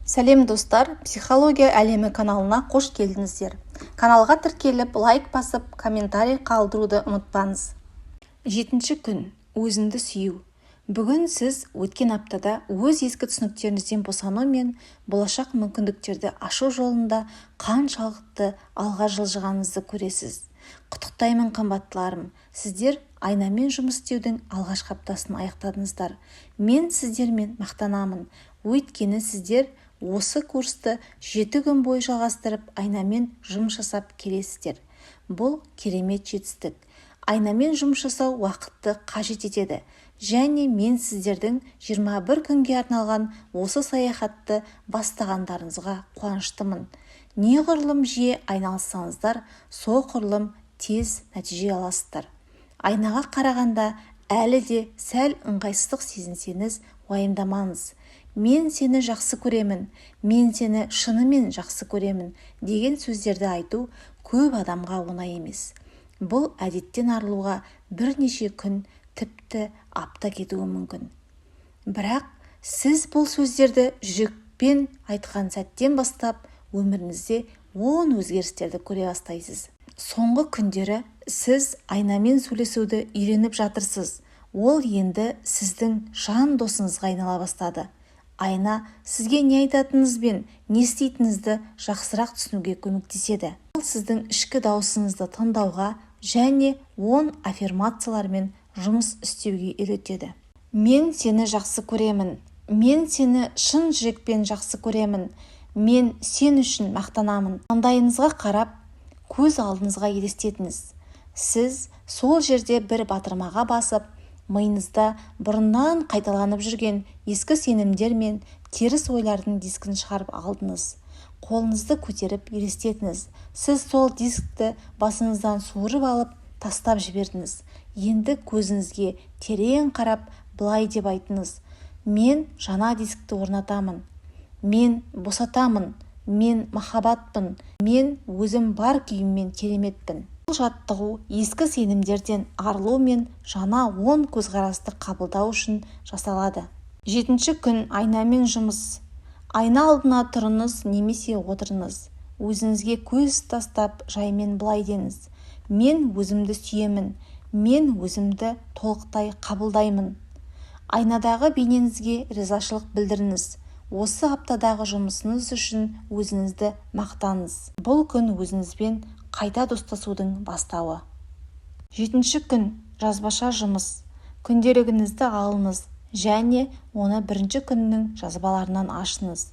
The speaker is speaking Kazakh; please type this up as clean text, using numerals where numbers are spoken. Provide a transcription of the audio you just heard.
Сәлем, достар! Психология әлемі каналына қош келдіңіздер! Каналға тіркеліп, лайк басып, комментарий қалдыруды ұмытпаңыз. Жетінші күн. Өзіңді сүю. Бүгін сіз өткен аптада өз ескі түсініктеріңізден босану мен болашақ мүмкіндіктерді ашу жолында қаншалықты алға жылжығаныңызды көресіз. Құттықтаймын, қымбаттыларым! Сіздер айнамен жұмыс істеудің алғашқы аптасын аяқтадыңыздар. Мен сіздермен мақтанамын, өйткені сіздер осы курсты 7 күн бойы жалғастырып, айнамен жұмыс жасап келесіздер. Бұл керемет жетістік. Айнамен жұмыс жасау уақытты қажет етеді және мен сіздердің 21 күнге арналған осы саяхатты бастағандарыңызға қуаныштымын. Неғұрлым жиі айналыссаңыздар, соғұрлым тез нәтиже аласыздар. Айнаға қарағанда әлі де сәл ыңғайсыздық сезінсеңіз, уайымдамаңыз. «Мен сені жақсы көремін, мен сені шынымен жақсы көремін» деген сөздерді айту көп адамға оңай емес. Бұл әдеттен арылуға бірнеше күн, тіпті апта кетуі мүмкін. Бірақ сіз бұл сөздерді жүрекпен айтқан сәттен бастап өміріңізде оң өзгерістерді көре бастайсыз. Соңғы күндері сіз айнамен сөйлесуді үйреніп жатырсыз. Ол енді сіздің жан досыңызға айнала бастады. Айна сізге не айтатыныңыз бен не істейтініңізді жақсырақ түсінуге көмектеседі. Ол сіздің ішкі дауысыңызды тыңдауға және оң аффирмациялармен жұмыс істеуге үйретеді. «Мен сені жақсы көремін. Мен сені шын жүрекпен жақсы көремін. Мен сен үшін мақтанамын». Маңдайыңызға қарап, көз алдыңызға елестетіңіз. Сіз сол жерде бір батырмаға басып, миыңызда бұрыннан қайталанып жүрген ескі сенімдер мен теріс ойлардың дискін шығарып алдыңыз. Қолыңызды көтеріп елестетіңіз: сіз сол дискті басыңыздан суырып алып тастап жібердіңіз. Енді көзіңізге терең қарап, былай деп айтыңыз: «Мен жаңа дискті орнатамын. Мен босатамын. Мен махаббатпын. Мен өзім бар күйіммен кереметпін». Бұл жаттығу ескі сенімдерден арылу мен жаңа оң көзқарасты қабылдау үшін жасалады. Жетінші күн. Айнамен жұмыс. Айна алдына тұрыңыз немесе отырыңыз. Өзіңізге көз тастап, жаймен былай деңіз: «Мен өзімді сүйемін. Мен өзімді толықтай қабылдаймын». Айнадағы бейнеңізге ризашылық білдіріңіз. Осы аптадағы жұмысыңыз үшін өзіңізді мақтаңыз. Бұл күн өзіңізбен қайта достасудың бастауы. Жетінші күн. Жазбаша жұмыс. Күнделігіңізді алыңыз және оны бірінші күннің жазбаларынан ашыңыз.